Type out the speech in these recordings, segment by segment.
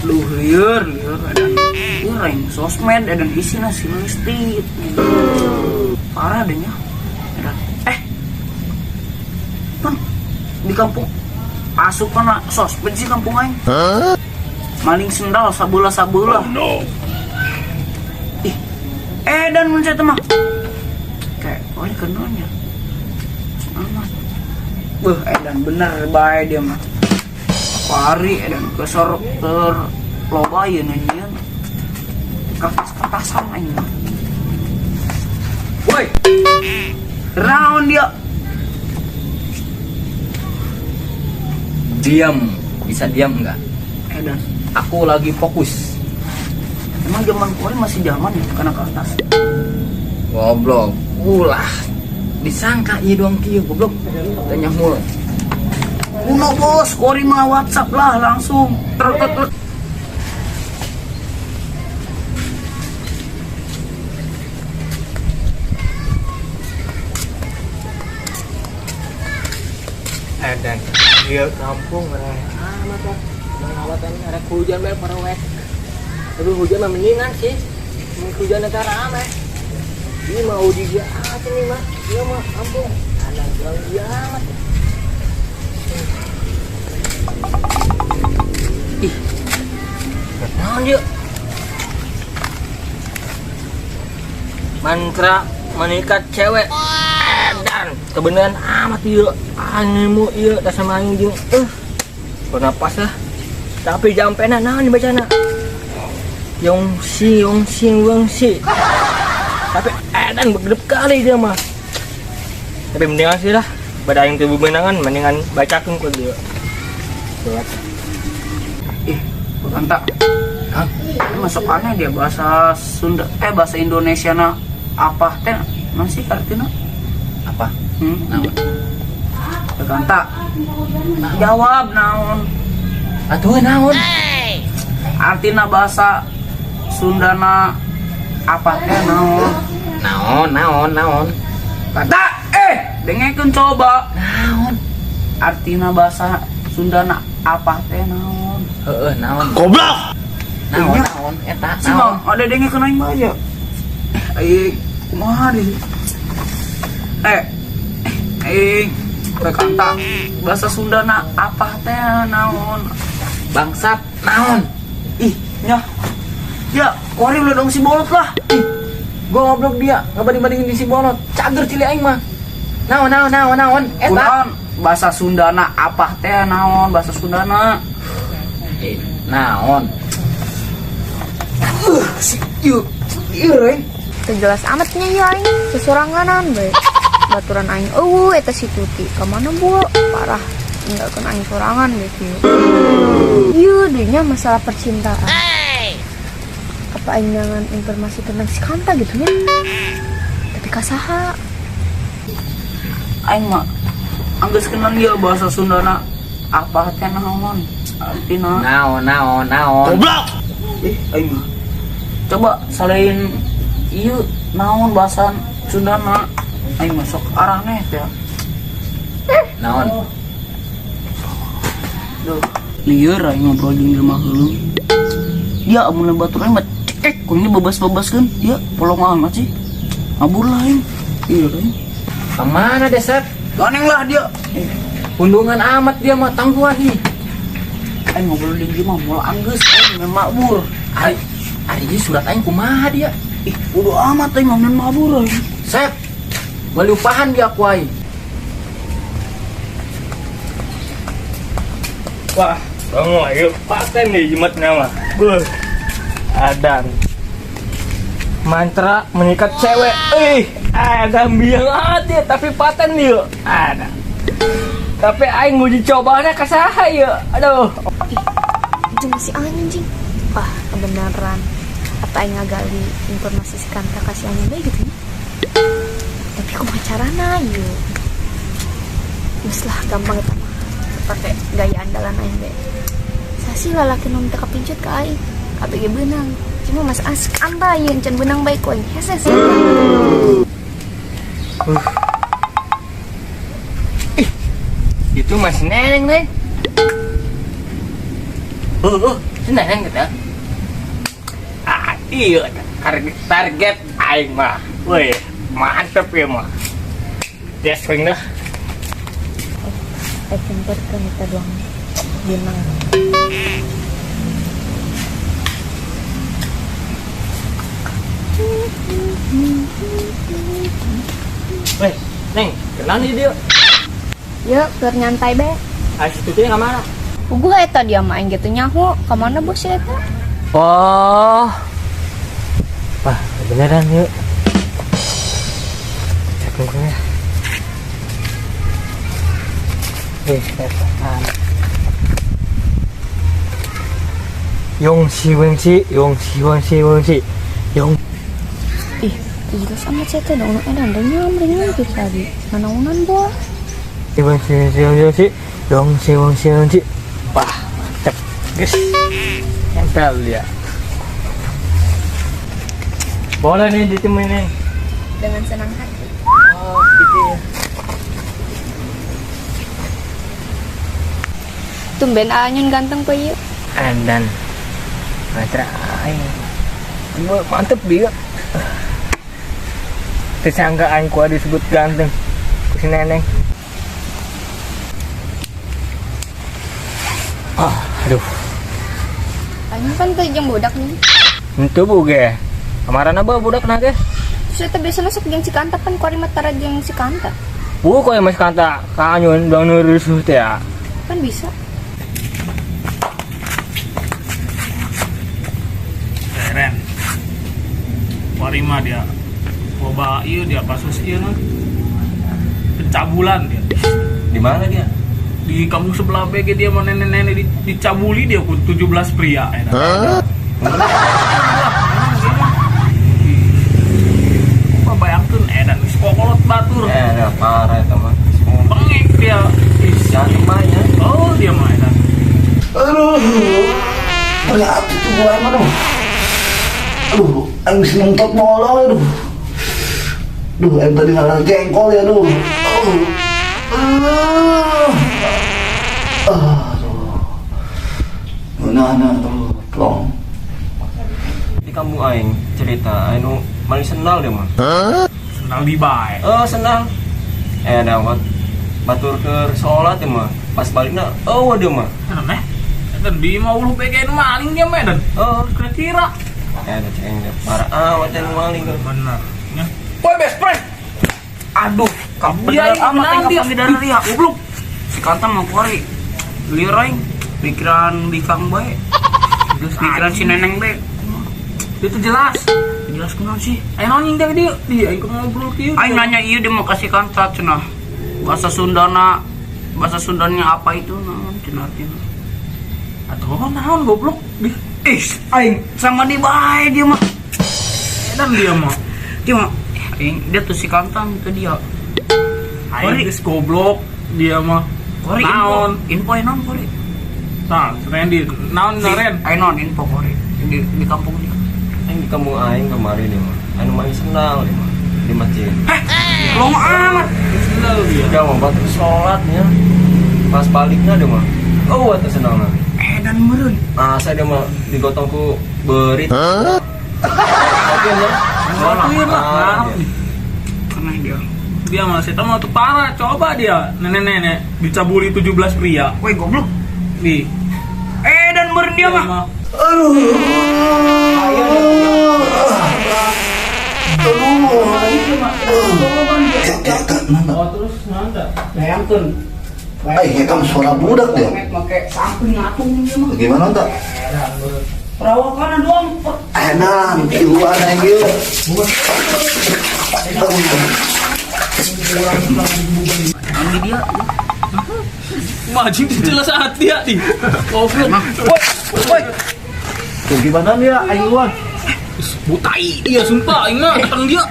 Duh, lieur, lieur edan. Ieu aing sosmed edan isina si Listi. Parah deh nya. Edan. Eh. Pan di kampung asup kana sosmed sih kampung aing. Maling sendal sabelah-sabelah. Oh, no. Ih. Edan mun saya mah. Kayak oh kenalnya. Amat. Beuh, edan bener bae dia mah. Pari edan kesor keur loba ieu nyieun. Kertas-kertasan aing mah. Woi. Naon dia? Diam, bisa diam enggak? Edan. Aku lagi fokus. Emang zaman kuari masih zaman ya karena kertas. Goblok. Ulah. Disangka ieu doang kieu goblok. Tanya mul. Kuno bos, kuari mah WhatsApp lah langsung. Ter ter ter. Edan, dia kampung amat lah. Mengawatan arek hujan bae parowek. Tapi hujan mah mendingan sih. Mun hujan eta rame. Ini mau di aja nih mah. Dia mah kampung. Anak bilang dia amat. Ih. Naon dia? Mantra menikat cewek. Edan, kebenaran amat ieu. Animu ieu tas sama aing jeung bernapas lah. Tapi jampena naon dibacana? Yong si yong si wong si. Tapi edan begedep kali dia mah. Tapi mendingan sih lah. Pada aing teu bebenangan mendingan bacakeun ku dia. Buat. Ih, Kanta. Hah? Ini masuk aneh dia bahasa Sunda bahasa Indonesia na apa teh naon sih artinya? Apa? Hmm. Naon? Kanta. Jawab naon? Atuh naon? Artina bahasa Sundana apa teh naon? Naon, naon, naon? Kata dengekeun coba. Naon? Artina bahasa Sundana apa teh naon? Heeh, naon? Goblok. Naon, Iya. naon? Eta Si naon? mau ada dengekeun aing bae ya. Aing kumaha deui? Eh aing Kanta bahasa Sundana apa teh naon? Bangsat, naon? Ih, nyah. Ya, kuari ulah dong si bolot lah. Ih, goblok dia, ngabanding-bandingin di si bolot. Cager cili aing mah. Naon, naon, naon, naon? Eta. Kunaon bahasa Sundana apa teh naon bahasa Sundana? Eh, naon? Si ieu ieu reng. Teu jelas amatnya ya aing sesoranganan bae. Baturan aing eueuh eta si Tuti. Ka mana bu? Parah. Tinggalkeun aing sorangan deh kieu. Ieu deui nya masalah percintaan. Apa aing jangan informasi tentang si Kanta gitu nya? Tapi kasaha? Aing mah anggeus kenal dia bahasa Sundana apa teh naon? Artina. Naon, naon, naon? Goblok. Ih, aing mah. Coba selain ieu naon bahasa Sundana? Aing mah sok araneh teh. Naon? Duh, lieur aing ngobrol jeung jelema heuleung. Dia amun batur aing mah cekek ku ini bebas-bebaskeun. Dia polong amat sih. Ngabur lah aing. Iya aing. Kemana deh, Sep? Ganeng lah dia. Undungan amat dia mah tangguhan nih. Aing ngobrol jeung dia mah moal anggeus aing mun mabur. Ari, ari ieu surat aing kumaha dia? Ih, bodo amat aing mah mun mabur aing. Sep, melupahan dia ku aing. Wah, bangun ayo paten nih jimatnya mah. Beuh. Adan. Mantra menikat cewek. Ih, ada biang aja tapi paten dia. Ada. Tapi aing nguji cobanya ke saha ieu. Aduh. Jeung si anjing. Wah, kebenaran. Apa aing ngagali informasi si Kanta kasih anjing bae gitu nya? Tapi kumaha carana ieu? Geus lah gampang eta mah. Pakai gaya andalan aing bae. Sasi lalaki nu teu kapincut ka aing. Kabeh ge beunang. Cuma Mas As Kanta ieu can beunang bae ku aing. Hese sih. Itu Mas Neneng, Neng. Heuh, Si Neneng gitu. Ah, iya target target aing mah. Woi, mantep ya mah. Yes, swing dah. Eh, temperkeun eta doang. Binang. Weh, Neng, kenal nih dia. Yuk, keur nyantai be. Ah, situ teh ka mana? Puguh eta dia mah aing gitu nyaho. Ka mana bos si eta? Oh. Wah, beneran yuk. Cek ya. Eh, setan. Yong si weng si, yong si weng si weng si, yong. Ih, jelas amat si eta da unu edan da nyamring gitu tadi. Nanaunan boh. Si weng si si weng si, yong si weng si weng si. Wah, mantep. Guys. Nempel dia. Boleh nih ditemenin. Dengan senang hati. Oh, gitu ya. Tumben anyun ganteng po ieu. Andan. Matra aing. Gua mantep dia. Tersangka aing kuat disebut ganteng. Ku si Neneng. Ah, aduh. Anyun kan teu jeung budak nih. Henteu buge. Kemarin apa budak na ge? Terus eta biasana sok jeung si Kanta pan kuari mah tara jeung si Kanta. Bu kok mas Kanta ka anyun dong nurusuh teh ya. Kan bisa. Keren. Warima dia. Loba ieu dia kasus ieu nah. Pencabulan dia. Di mana dia? Di kampung sebelah BG dia mah nenek-nenek dicabuli dia ku 17 pria eta. Hah? Apa bayangkeun edan geus kokolot batur. Eh, parah eta mah. Bengek dia. Ih, Jangan banyak. oh dia mah edan. Aduh, berat itu gua emang aduh. Aduh, aing bisa ngentot molong aduh. Duh, aing tadi ngalah jengkol ya aduh. Aduh. Aduh. Aduh. Nah, nah, aduh, plong. Di kampung aing cerita anu maling sendal dia mah. Sendal di bae. Eh, sendal. Eh, ada batur ke sholat ya mah. Pas balikna, oh dia mah. Edan eh. Edan di mah uluh BG nu maling dia mah edan. Oh, Kira-kira. eh ada ceng dia parah amat yang maling kan. Bener. Ya. Woi best friend. Aduh, Dia bener ini amat aing kenal dia. kapanggih dari dia. Goblok. Si Kanta mah kuari. Lieur aing pikiran bikang bae. Terus pikiran si Neneng bae. Itu jelas. Jelas kunaon sih? Aing nanya dia dia, dia aing ngobrol kieu. Aing nanya ieu dia mau kasih Kanta cenah. Bahasa Sundana, bahasa Sundanya apa itu naon cenah artinya. Atuh naon goblok. Di Ih, aing sama di bae dia mah. edan dia mah. Dia mah aing dia tuh si Kanta itu dia. Aing geus goblok dia mah. Kori Naon? info, info naon kori. Nah, Randy, naon Ren? Aing naon info kori di kampung dia. Aing di kampung aing kemarin dia mah. Anu maling sendal dia mah di masjid. Longo amat. Sendal dia. Dia mah batur sholatnya. Pas balikna dia mah. Oh, atuh sendalna. Edan meureun. Asa dia mah digotong ku beurit. Tapi nya Batu ieu mah. Ah, Ngarep. Karena dia. Dia mah saya mah tuh parah, coba dia nenek-nenek dicabuli 17 pria. Woi goblok. Nih. Edan meureun dia mah. Aduh. Oh, terus nanda. Bayangkeun. Aing kamu suara budak deh. Make samping ngatung dia mah. Gimana tak? Perawakan doang. Enak, tiluan aing ieu. Andi dia. Majing jelas hati ya di. Goblok. Woi, Tuh gimana dia aing luan? Butai dia sumpah aing mah datang dia.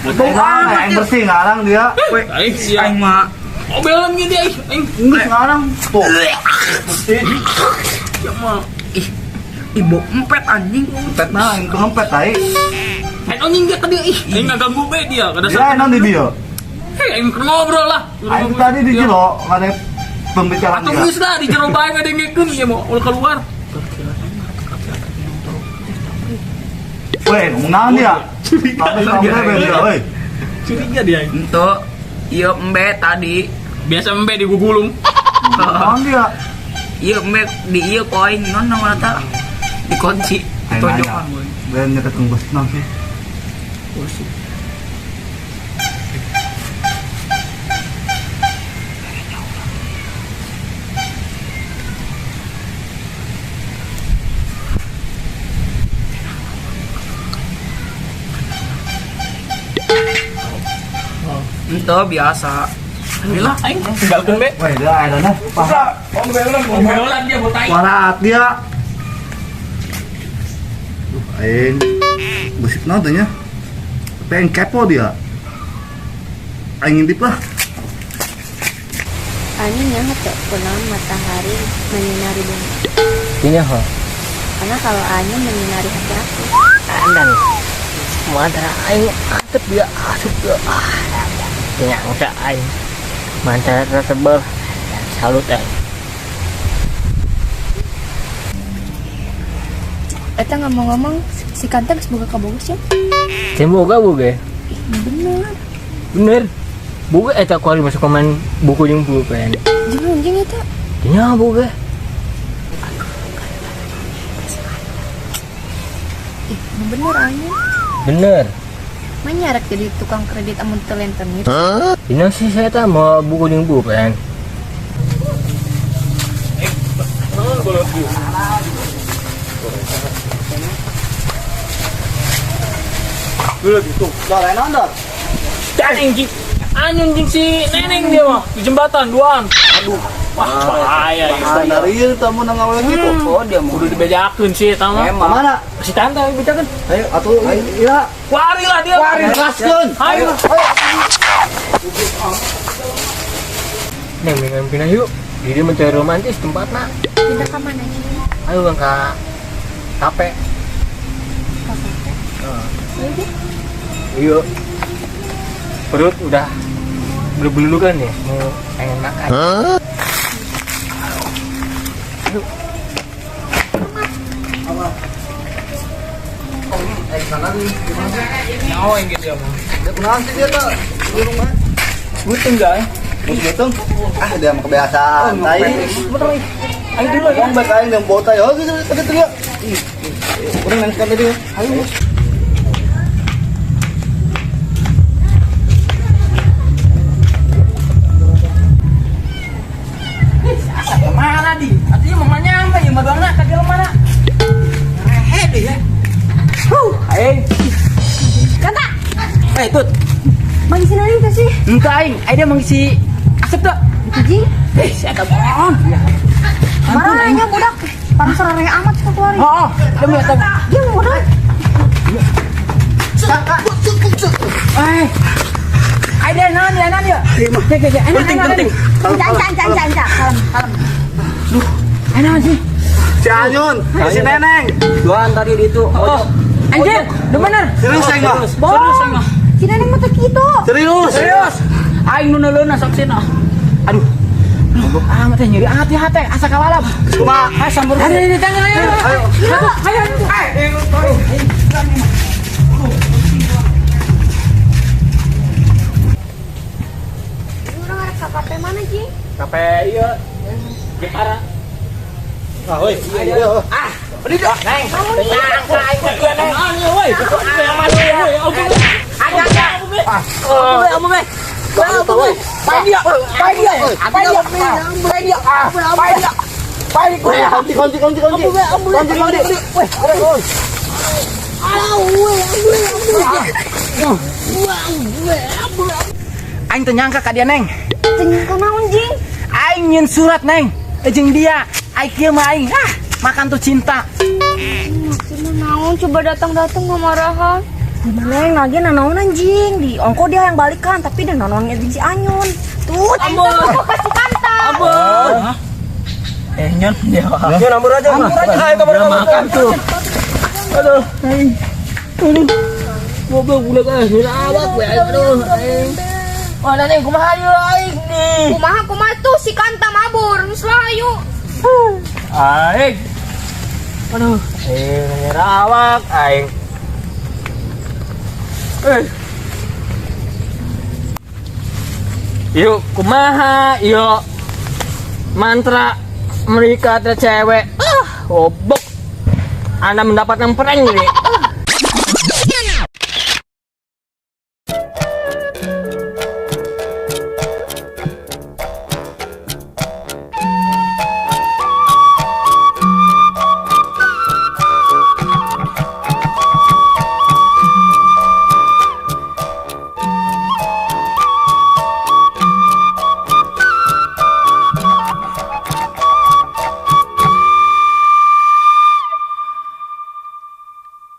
Aing bersih ngarang dia. Aing sia. aing mah Obelan ge dia ih. Aing Geus ngarang. Tuh. Bersih. ya mah. ih ibu empet anjing. Empet nah, aing tuh ngempet aing. Aing anjing dia ke dia ih. Aing ngaganggu be dia. Kada Dia naon di dia. Hei, aing keur ngobrol lah. Aing tadi di jero ngade pembicaraan Atau dia. geus lah di jero bae ngadengekeun ieu mau ulah keluar. Weh, ngomong naon dia? Tapi sampai dia, weh. Curiga dia. Ente, iya embe tadi. Biasa embe digugulung. Naon dia? Iya embe di iya koin non nama ta dikunci Ayo nanya. tonjokan boy. Ben nyeket bos naon sih? Gosip. Ente biasa. Bila aing tinggalkeun be. Weh, dia ada nah. Ombelan dia botai. Warat dia. Duh, aing gosip naon teh nya? Tapi aing kepo dia. Aing ngintip lah. Ani nyaho teu kunaon matahari menyinari bumi. Ini ho. Karena kalau Anya menyinari hati aku. Andan. Mantra aing asep dia asup dia. Ah, nyangka aing. Mantra tebel. Salut aing. Eta ngomong-ngomong si Kanta geus boga kabogoh ya? Semoga boga. Ih, bener. Bener. Boga eta kuari masuk komen buku jeung pulpen. Jeung jeung eta. Nya boga. Ih, bener Anya. Bener. Manyarek jadi tukang kredit amun teu lentenir. Dina sih saya tak mau buku jeung pulpen. Dah lain naon dah? Anjing jing. Anjing jing si Neneng dia mah di jembatan duaan. Aduh. Wah, bahaya ya. Standar ieu tamu nang awewe gitu. Oh, dia mau. Kudu dibejakeun sih eta mah. Emang. Mana? Si tante yang bejakeun. Ayo atuh iya. Wari lah dia. Wari gaskeun. Ayo. Neng dengan pindah yuk. Jadi mencari romantis tempatnya. Pindah ka mana sih? Ayo bang ke kafe. Ka kafe. Ayo deh. Yuk. Perut udah berbulu kan nih, mau pengen makan. Eh, sana nih. Nyawa yang gitu ya mah. Dia kunaon sih dia tuh? Di rumah. Guteng enggak ya? Terus gitu. Ah, dia mah kebiasaan. Tai. Ayo dulu ya. Wong baik aing yang bawa tai. Oh, gitu gitu ya. Ih, urang nangis kan tadi ya. Ayo. Asa kemana di? Artinya mama nyampe ya, madonna ka jalan mana? Rehe deh ya. Huh, aing. Kanta, Eh, tut. mangisi nani teh sih? Engka aing, aing dia mangisi asep tuh. Jing, Eh, si eta bohong. marah nya budak. Parang sarare amat suka keluar. Oh, dia mau eta. Jeung budak. Eh. Aing dia naon ya, naon ya? Ke ke ke, Penting penting. Enca enca enca enca enca. Kalem kalem. Aing naon sih? Si Anyun, si Neneng. Duaan tadi di itu. Oh. Anjir, udah bener. Serius aing mah. Serius aing mah. Si Neneng mah teu kitu. Serius. Serius. Aing nu neuleuna saksina. Aduh. Goblok amat teh nyeri hati hati asa kawalap. Kumaha? Ayo sambur. Ayo ini tangan ayo. Ayo. Ayo. Ayo. Ini urang arek ka kafe mana, Jing? Kafe iya. Jepara. Ah, woi. Iya. Ah, beli dah. Neng. Neng, aing teh neng. Naon woi? Ada ada. Ah, amu be, amu be. Pain dia, pain dia, pain dia, pain dia, pain dia. Pain dia. Kunci kunci kunci kunci. Kunci kunci. Weh, Aing teu nyangka ka dia, Neng. Teu nyangka naon, Jing? Aing nyeun surat, Neng. Jeung dia, aing kieu mah aing. Ah, makan tuh cinta. Maksudnya naon coba datang-datang ngamarahan. Gimana yang lagi nanaonan jing di ongko dia yang balikan tapi dia nanaon jeung si Anyun. Tuh, Aing teh mau ke si Kanta. Eh, nyon dia. Ya nambur aja mah. Ayo kabar Udah makan tuh. Aduh, aing. Aduh. Goblok budak ah, nyeri awak we aduh aing. Wah, Neneng kumaha ieu aing nih? Kumaha kumaha tuh si Kanta mabur. Geus lah ayo. Aing. Aduh, aing nyeri awak aing. Eh. Yuk, kumaha, yuk. Mantra mereka teh cewek. Ah, obok. Anda mendapatkan prank ini.